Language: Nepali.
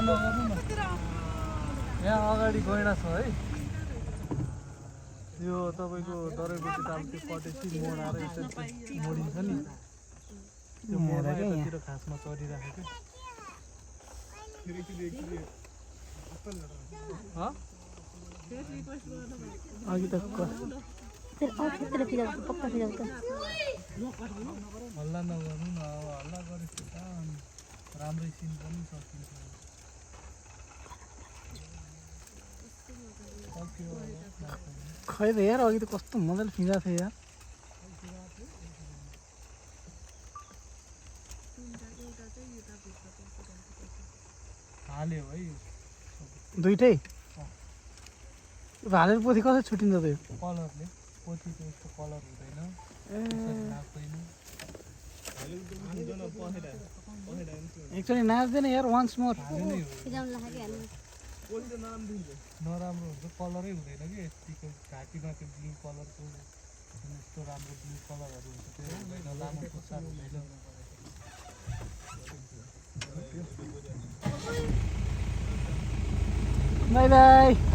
नगर्नु न यहाँ अगाडि गैँडा छ है यो तपाईँको दरैबुटी ताल त्यो पटेसी मोड आएर यसरी मोडिन्छ नि त्यो मोडमा यतातिर खासमा चढिराखेको अघि त हल्ला नगर्नु न अब हल्ला गरेपछि त राम्रै सिन पनि सकिन्छ खै त यार अघि त कस्तो मजाले फिँजाएको थियो यार हाल्यो है दुइटै हालेर पोथी कसरी छुट्टिन्छ त यो कलरले पोथीको यस्तो कलर हुँदैन लाग्दैन एक्चुअली नाच्दैन यार वान्स मोर नराम्रो हुन्छ कलरै हुँदैन कि यतिको घाँटीमा त्यो ब्लू कलरको यस्तो राम्रो ब्लू कलरहरू हुन्छ त्यो हुँदैन लामो पुच्छर हुँदैन बाई बाई